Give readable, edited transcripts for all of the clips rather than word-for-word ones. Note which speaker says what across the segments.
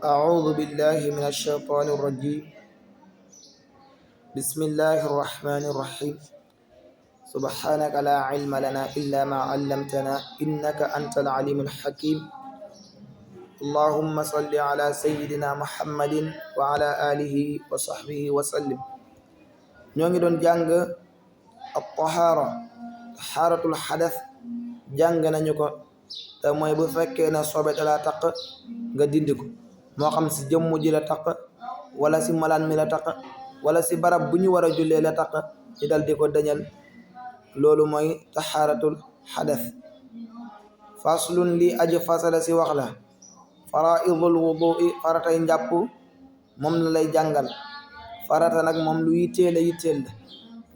Speaker 1: أعوذ بالله من الشيطان الرجيم. بسم الله الرحمن الرحيم. سبحانك لا علم لنا إلا ما علمتنا إنك أنت العليم الحكيم. اللهم صل على سيدنا محمد وعلى آله وصحبه وسلم. ñoo ngi doon jàng at-tahaara tahaaratul xadas jàng nañu ko te mooy bu fekkee ne sobe dalaa taq nga dindi ko moo xam si jëmm ji la taq wala si malaan mi la taq wala si barab bu ñu war a jullee la taq ñu dal di ko dañal loolu mooy tahaaratul xadas. faslun li aji fasala si wax la faraidul wudu'i faratay njàpp moom la lay jàngal. farata nag moom lu yitteel la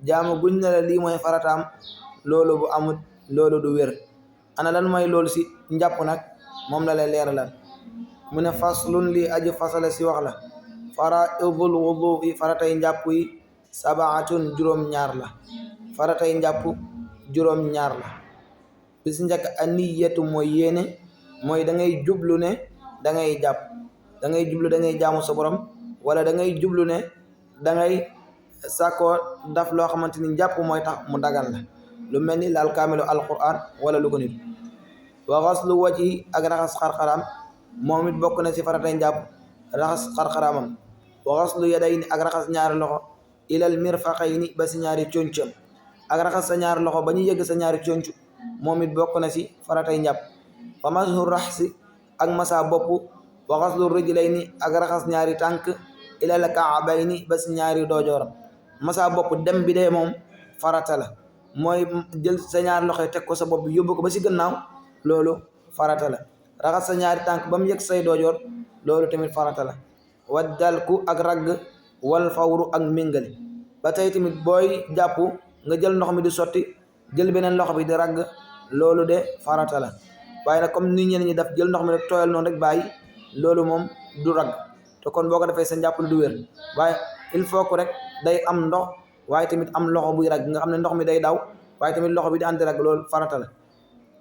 Speaker 1: jaamu guñ ne la lii mooy farataam loolu bu amul loolu du wér. ana lan mooy loolu si njàpp nag moom la lay leeralal mu ne faslun lii aji fasala si wax la faraidul wudu'i faratay njàpp yi sabaatun juróom-ñaar la. faratay njàpp juróom-ñaar la. bis njëkk aniyatu mooy yéene mooy da ngay jublu ne da ngay jàpp da ngay jublu da ngay jaamu sa borom wala da ngay jublu ne da ngay sàkkoo daf loo xamante ni njàpp mooy tax mu dagal la lu mel ni laal kaamilu alquran wala lu ko nit. wa xaslu wajhi ak raxas xarxaram moom it bokk na ci faratay njàpp raxas xarxaramam. wa xaslu yadayni ak raxas ñaari loxo ilal mirfaqayni ba si ñaari concam ak raxas sa ñaari loxo ba ñu yëgg sa ñaari conc moom it bokk na ci faratay njàpp. wa mashu raxsi ak masa bopp. wa xaslu rijlayni ak raxas ñaari tànk ilal kaabayni ba si ñaari doojooram. masa bopp dem bi dee moom farata la mooy jël sa ñaari loxo teg ko sa bopp bi yóbbu ko ba si gannaaw loolu farata la. raxas sa ñaari tànk ba mu yëg say doojoor loolu tamit farata la. wa dalku ak ragg wal fawru ak méngale ba tey tamit booy jàpp nga jël ndox mi di sotti jël beneen loxo bi di ragg loolu de farata la. waaye nag comme ni ñeneen ñi def jël ndox mi rek tooyal noonu rek bàyyi loolu moom du ragg te kon boo ko defee sa njàpp lu du wér. waaye il faut que rek day am ndox waaye tamit am loxo buy ragg nga xam ne ndox mi day daw waaye tamit loxo bi di ànd ragg loolu farata la.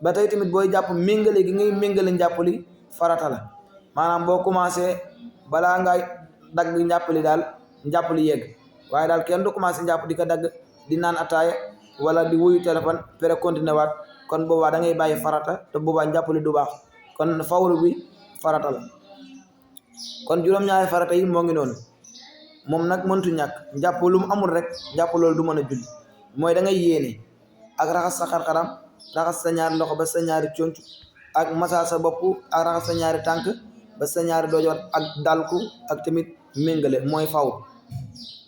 Speaker 1: ba tey tamit booy jàpp méngale gi ngay méngale njàpp li farata la maanaam boo commencé balaa ngay dagg njàpp li daal njàpp li yegg waaye daal kenn du commencé njàpp di ko dagg di naan ataaya wala di wuyu téléphone pere continuer waat kon boobaa da ngay bàyyi farata te boobaa njàpp li du baax kon fawru bi farata la. kon juróom-ñaari farata yi moo ngi noonu moom nag mëntu ñàkk njàpp lu mu amul rek njàpp loolu du mën a julli mooy da ngay yéene ak raxas sa xarxaram raxas sa ñaari loxo ba sa ñaari conc ak masa sa bopp ak raxas sa ñaari tànk ba sa ñaari doojoor ak dalku ak tamit méngale mooy faw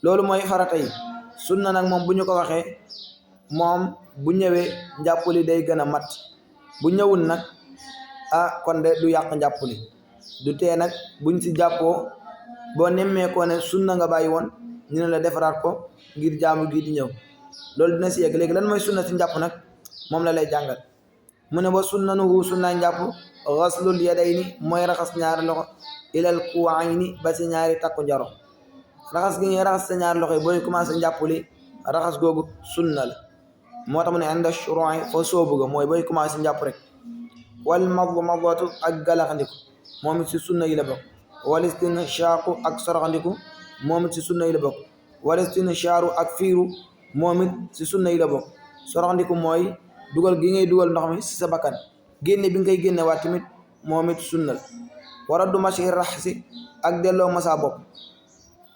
Speaker 1: loolu mooy farata yi. sunna nag moom bu ñu ko waxee moom bu ñëwee njàpp li day gën a mat bu ñëwul nag kon de du yàq njàpp li du tee nag buñ si jàppoo boo nemmeekoo ne sunna nga bàyyi woon ñu ne la defaraat ko ngir jaamu gi di ñëw loolu dina si yegg. léegi lan mooy sunna si njàpp nag moom la lay jàngal mu ne ba sunnanuhu sunnaay njàpp ghaslul yadayni mooy raxas ñaari loxo ilal kuwayni ba si ñaari takku njaro. raxas gi ñuy raxas sa ñaari loxo yi booy commencé njàpp li raxas googu sunna la moo tax mu ne inda shuru'i foo soobu ga mooy booy commencé njàpp rek. wal madmadatu ak galaxandiku moom it si sunna yi la bokk. wal istinshaqu ak soroxandiku moom it si sunna yi la bokk. wal istinshaaru ak fiiru moom it si sunna yi la bokk. soroxandiku mooy dugal gi ngay dugal ndox mi si sa bakkan génne bi ngay génne waat tamit moom it sunna la. wara du mashi raxsi ak delloo masa bopp.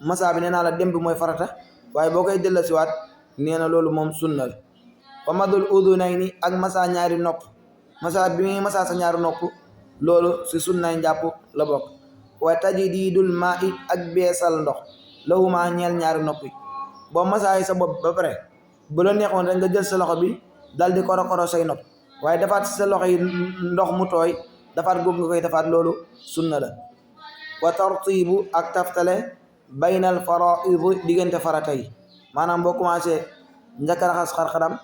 Speaker 1: masa bi nee naa la dem bi mooy farata waaye boo koy delloo si waat nee na loolu moom sunna la. wa madul udunayni ak masa ñaari nopp masa bi muy masa sa ñaari nopp loolu si sunnaay njàpp la bokk. wa tajdiidul maa'i ak beesal ndox lahuma ñeel ñaari nopp yi. boo masaay sa bopp ba pare bu la neexoon rek nga jël sa loxo bi dal di koro say nopp waaye defaat si sa loxo yi ndox mu tooy defaat googu nga koy defaat loolu sunna la. wa tartiibu ak taftale baynal faraa'id diggante farata yi maanaam boo commencé njëkk a raxas xarxaram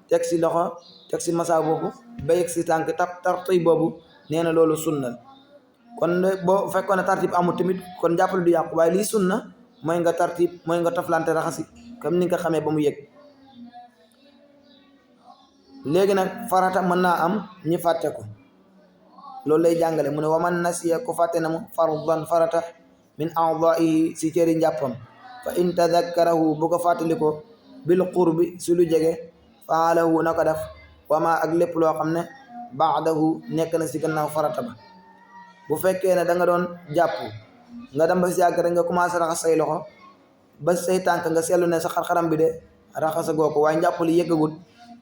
Speaker 1: teg si loxo teg si masa boobu ba yegg si tànk tartiib boobu nee na loolu sunna la. kon boo fekkoon ne tartiib amul tamit kon jàppale du yàqu waaye lii sunna mooy nga tartiib mooy nga toflante raxasi comme ni nga ko xamee ba mu yegg. léegi nag farata mën naa am ñi fàtte ko loolu lay jàngale mu ne waman nasiya ku fàtte na mu fardan farata min a'daa'ihi si cëri njàppam fa in tadakkarahu bu ko fàttaliko bil qurbi si lu jege faalahu na ko def wama ak lépp loo xam ne baadahu nekk na si gannaaw farata ba bu fekkee ne da nga doon jàpp nga dem ba si yàgg rek nga commencé raxas say loxo ba say tànk nga seetlu ne sa xar-xaram bi de raxasa goo ko waaye njàpp li yëggagut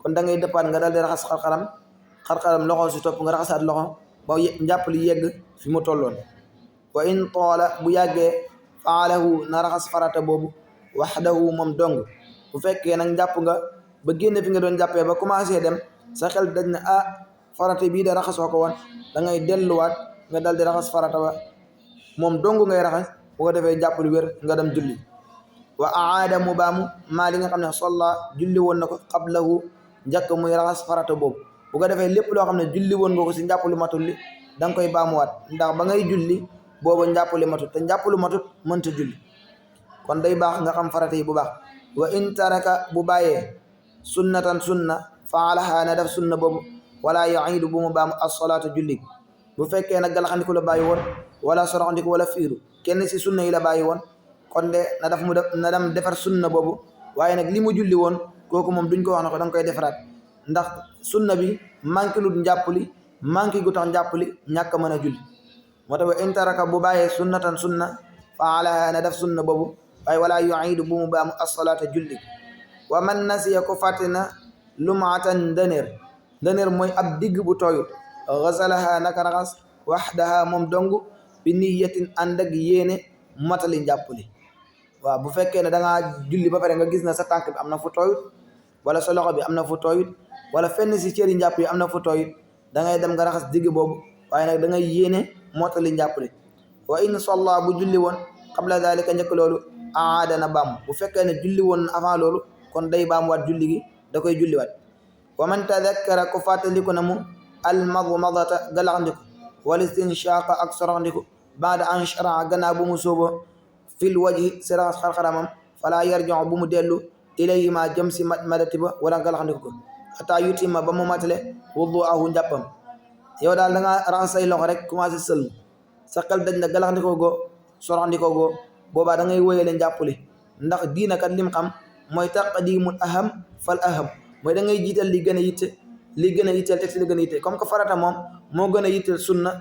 Speaker 1: kon da ngay dëppaat nga daal di raxas xar-xaram loxo si topp nga raxasaat loxo ba njàpp li yegg fi mu tolloon wa in toola bu yàggee faalahu na raxas farata boobu waxdahu moom dong bu fekkee nag njàpp nga ba génn fi nga doon jàppee ba commencé dem sa xel daj na farata bii de raxasoo ko woon da ngay delluwaat nga dal di raxas farata ba moom dong ngay raxas bu ko defee jàpp lu wér nga dem julli wa aada mu baamu maa li nga xam ne solla julli woon na ko qablahu njëkk muy raxas farata boobu bu ko defee lépp loo xam ne julli woon nga ko si njàpp lu matul li da nga koy baamuwaat ndax ba ngay julli boobu njàpp li matut te njàpp lu matut mënta julli kon day baax nga xam farata yi bu baax wa in taraka bu bàyyee sunnatan sunna faalaha na def sunna boobu wala yu'iidu bu mu baamu as-salaatu julli bu fekkee nag galaxandiku la bàyyi woon wala soroxandiku wala fiiru kenn si sunna yi la bàyyi woon kon de na dem defar sunna boobu waaye nag li mu julli woon kooku moom duñ ko wax na ko da nga koy defaraat ndax sunna bi manqué lut njàpp li manqué gu tax njàpp li ñàkk mën a julli moo tax wa in taraka bu bàyyee sunnatan sunna faalaha na def sunna boobu waaye wala yu'iidu bu mu baamu as-salaata julli wa man nasiya ko fàtte na lumaatan dëneer mooy ab digg bu tooyut gasalaha naka raxas waxdaha moom dong bi niyatin ànd ak yéene matali njàppali waaw bu fekkee ne da ngaa julli ba pare nga gis na sa tànk bi am na fu tooyut wala sa loxo bi am na fu tooyut wala fenn si cëri njàpp yi am na fu tooyut da ngay dem nga raxas digg boobu waaye nag da ngay yéene matali njàppali wa in salla bu julli woon qabla dalika njëkk loolu aada na baam bu fekkee ne julli woon avant loolu kon day baamuwaat julli gi da koy julliwaat wa man tadakkara ko fàttaliku na mu almadmadata galaxndiku wal istinshaqa ak soroxndiku baada an shara'a gannaaw bu mu sóobo fil wajhi si raxas xarxaramam fala yarji'u bu mu dellu ilayhima jëm si madati ba wala galaxndiku ko xataa yutima ba mu matale wudu'ahu njàppam yow daal da nga raxas say loxo rek commencé sëlmu sa xel daj na galaxndikoo go soroxndikoo go boobaa da ngay wéyale njàppali ndax diina kat lim xam mooy taqdimul aham fal aham mooy da ngay jiital li gën a yitteel teg si li gën a yitteel comme que farata moom moo gën a yitteel sunna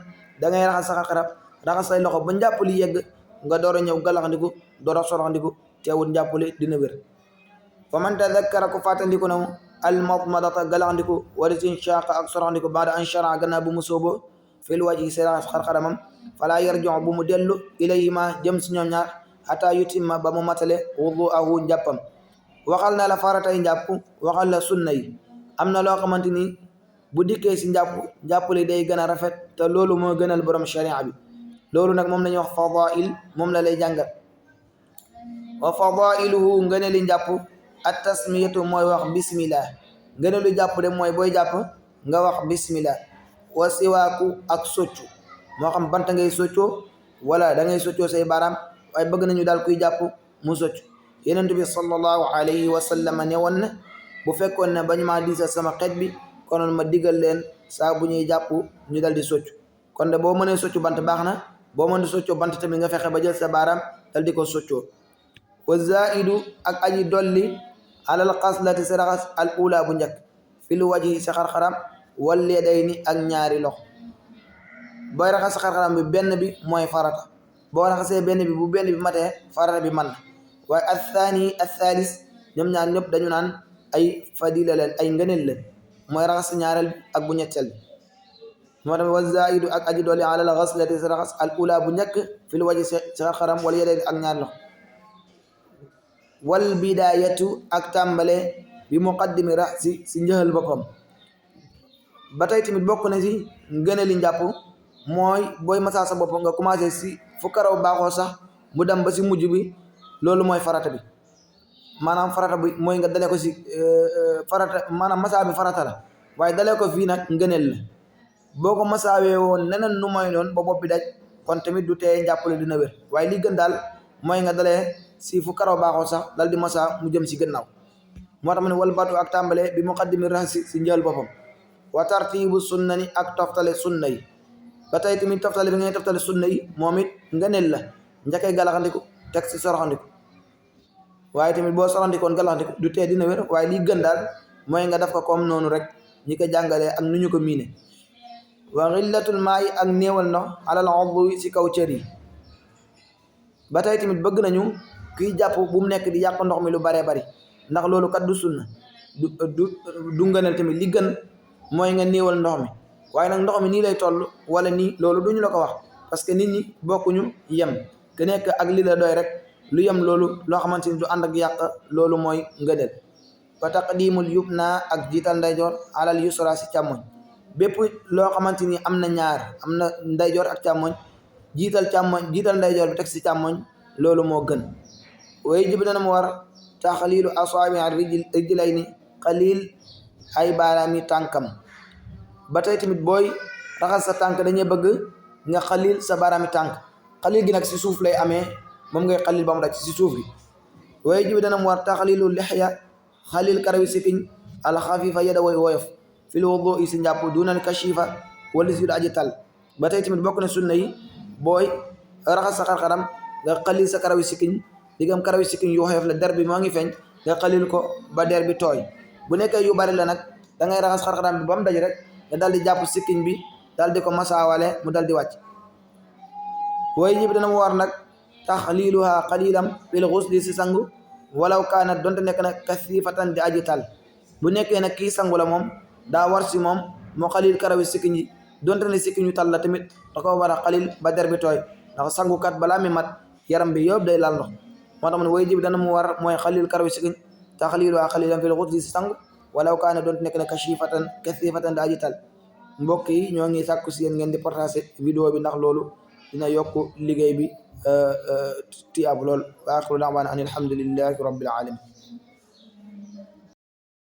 Speaker 1: da ngay raxas sa xarxarab raxas say loxo ba njàppali yegg nga door a ñëw galaxndiku door a soroxndiku teewul njàppali dina wér fa man tadakkara ko fàttandiku na mu almadmadata galaxndiku wala istinshaqa ak soroxndiku baada an shara'a gannaaw bu mu sóobo fil wajhi si raxas xarxaramam fala yarji'u bu mu dellu ilayhima jëm si ñoom ñaar hatta yutimma ba mu matale wudu'ahu njàppam waxal na la faratay njàpp waxal la sunna yi am na loo xamante ni bu dikkee si njàpp li day gën a rafet te loolu moo gënal borom sharia bi loolu nag moom la ñuy wax fadail moom la lay jàngal wa fadailuhu ngëneeli njàpp at tasmiyatu mooy wax bismillah ngëneelu jàpp de mooy booy jàpp nga wax bismillah wa siwaaku ak soccu moo xam bant ngay soccoo wala da ngay soccoo say baaraam waaye bëgg nañu daal kuy jàpp mu soccu Yonent bi sallallahu alayhi wa sallam ne woon na bu fekkoon ne bañ maa diisal sama xeet bi konoon ma digal leen saa bu ñuy jàpp ñu dal di soccu kon de boo mënee soccu bant baax na boo mënee soccoo bant tamit nga fexe ba jël sa baaraam dal di ko soccoo wa zaidu ak aji dolli alal xaslati si raxas al ula bu njëkk fil wajhi si xarxaram wal yadayni ak ñaari loxo booy raxas sa xarxaram bi benn bi mooy farata boo raxasee benn bi bu benn bi matee farata bi man na waaye athani athalis ñoom ñaar ñëpp dañu naan ay fadila leen ay ngëneel leen mooy raxas ñaareel ak bu ñetteel bi moo tax wa zaidu ak aji dolli alal xaslati si raxas al ula bu njëkk fil wajhi si xarxaram wal yadayni ak ñaari loxo wal bidayatu ak tàmbale bi muqaddimi rasi si njëxal boppam ba tey tamit bokk na si ngëneeli njàpp mooy booy masaa sa bopp nga commencé si fu karaw baaxoo sax mu dem ba si mujj bi loolu mooy farata bi maanaam farata bi mooy nga dalee ko si farata maanaam masaa bi farata la waaye dalee ko fii nag ngëneel la boo ko masaawee woon neneen nu mooy noonu ba bopp bi daj kon tamit du tee njàppale dina wér waaye li gën daal mooy nga dalee si fu karaw baaxoo sax dal di masaa mu jëm si gannaaw moo tax mu ne wal batu ak tàmbale bi muqaddimi rasi si njël boppam wa tartibu sunna ni ak toftale sunna yi ba tey tamit toftale bi ngay toftale sunna yi moom it ngëneel la njëkkee galaxandiku teg si soroxandiku waaye tamit boo soroxandikoon galaxandiku du tee dina wér waaye lii gën daal mooy nga def ko comme noonu rek ñi ko jàngalee ak nu ñu ko miine wa xillatul maay ak néewal ndox alal udwi si kaw cër yi ba tey tamit bëgg nañu kuy jàpp bu mu nekk di yàq ndox mi lu baree bari ndax loolu kat du sunna du ngëneel tamit li gën mooy nga néewal ndox mi waaye nag ndox mi nii lay toll wala nii loolu duñu la ko wax parce que nit ñi bokkuñu yem te nekk ak li la doy rek lu yem loolu loo xamante ni du ànd ak yàq loolu mooy ngëneel fa taqdimul yumna ak jiital ndeyjoor alal yusra si càmmoñ bépp loo xamante ni am na ñaar am na ndeyjoor ak càmmoñ jiital ndeyjoor bi teg si càmmoñ loolu moo gën way jib dana mu war taxaliilu asaabi rijlayni xaliil ay baaraami tànkam ba tey tamit booy raxas sa tànk dañuy bëgg nga xaliil sa baaraami tànk xaliil gi nag si suuf lay amee moom ngay xaliil ba mu daj si suuf gi way jib dana mu war taxaliilu lixya xaliil karawi sikkiñ alxafifa yada way woyof fil wudu si njàpp dunal kashifa wala si aji tal ba tey tamit bokk na sunna yi booy raxas sa xar-xaram nga xaliil sa karawi sikkiñ diggam karawi sikkiñ yu woyof la der bi moo ngi feeñ nga xaliil ko ba der bi tooy bu nekkee yu bari la nag da ngay raxas xar-xaram bi ba mu daj rek nga dal di jàpp sikkiñ bi dal di ko masaawale mu dal di wàcc way ñib dana mu war nag taxliiluha xaliilam fil xusli si sangu walaw kaana donte nekk nag kasifatan di aji tal bu nekkee nag kii sangu la moom daa war si moom moo xaliil karawi sikkiñ yi donte ne sikkiñ yu tal la tamit da ko war a xaliil ba der bi tooy ndax sangukat balaa mi mat yaram bi yëpp day laal ndox moo tax man way jib dana mu war mooy xaliil karawi sikkiñ taxliiluha xaliilam fil xusli si sangu walaw kaana donte nekk nag kasifatan di aji tal mbokk yi ñoo ngi sàkku si yéen ngeen di partager vidéo bi ndax loolu dina yokk liggéey bi tiyaab lool wa axiru da'waana an alhamdulillahi rabbil alamin